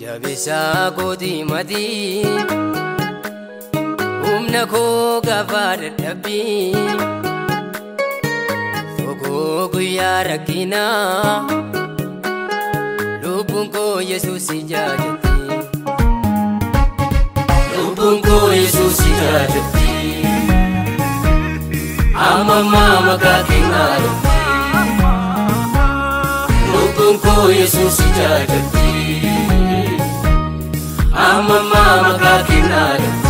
Jabeessaa kootii matii humna koo gaafa dadhabbii Sokoo guyyaa rakkinaa lubbuun koo Yesuus jaajatti. Lubbuun koo Yesuus jaajatti. Amma maqaa kennaa dhufti. Lubbuun koo Yesuus jaajatti. Amma maqaa kennaa dhufti.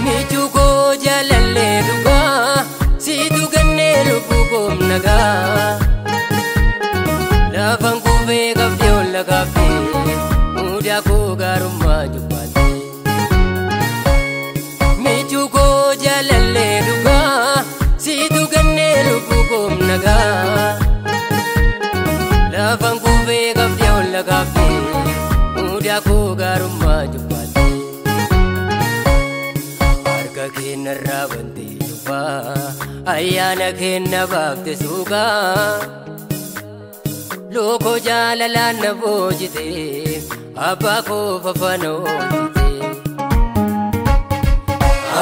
Michuu koo jaalallee dhugaa siitu kennee lubbuu koo nagaa. Lafaan kufee qabdee ol lagaaftee mudaa koo gaarummaa jubbaate. Michuu koo jaalallee dhugaa siitu kennee lubbuu koo nagaa. Lafaan kufee qabdee ol lagaaftee mudaa koo gaarummaa jubbaate. Harka keenyarraa bantee cufaa ayyaana keenya baafte suuqaa. Looko jaalalaan na boojite abbaa koo fafaana oolchite.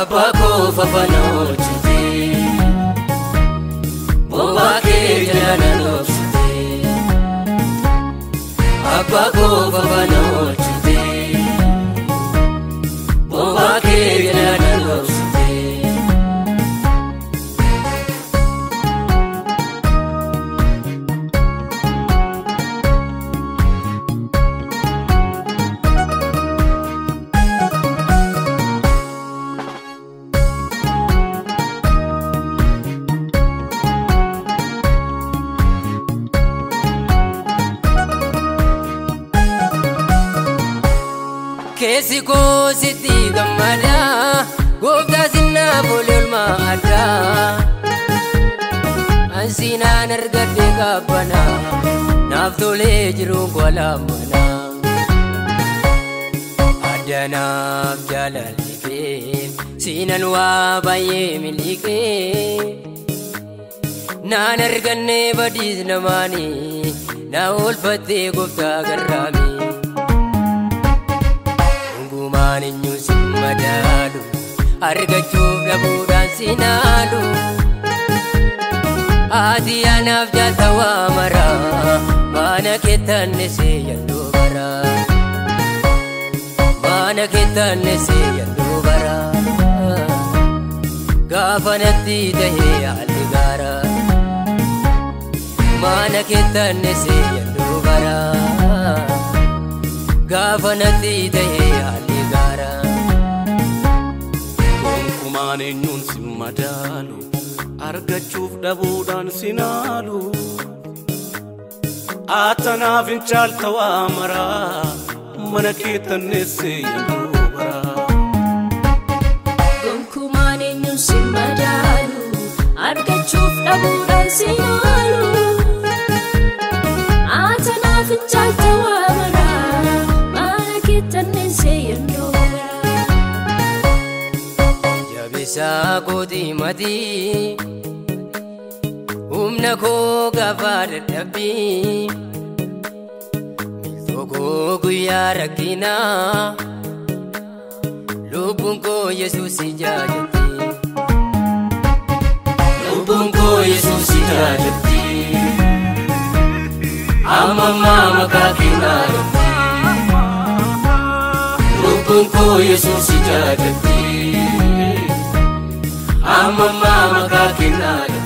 Abbaa koo fafaana oolchite. Boobaa kee jala na dhoksite. Abbaa koo fafaana oolchite. Boobaa kee jala na dhoksite. Keessi koo sitti gammada gooftaa sinnaaf olee olmaa addaa. Ansinaan argadhe qabbana naaf tolee jiruun qola mana. Addanaaf jaalalli kee siinan waa baay'ee miliqee. Naan arganne badiis namaanii na oolfattee gooftaa garraamii. Gonkumaan eenyuun si madaalu argachuuf dhabuudhaan si naalu. Ati anaaf jaalta waa mara mana keettanne see yandoo bara. Mana keettanne see yandoo bara. Gaafa natti tahee haalli gaara. Mana keettanne see yandoo bara. Gaafa natti tahee haalli gaara. Gonkumaan eenyuun si madaalu argachuuf dhabuudhaan si naalu. Atanaaf hin caalta waa maraa mana keettanneessee yandoo baraa. Gonkumaan eenyuun si madaalu argachuuf dhabuudhaan si naalu. Atanaaf hin caalta waa maraa mana keettanneessee yandoo baraa. Jabeessaa kootii matii humna koo gaafa dadhabbii Miiltoo koo guyyaa rakkinaa lubbuun koo Yesuus jaajatti. Lubbuun koo Yesuus jaajatti. Amma maqaa kennaa dhufti. Lubbuun koo Yesuus jaajatti. Amma maqaa kennaa dhufti.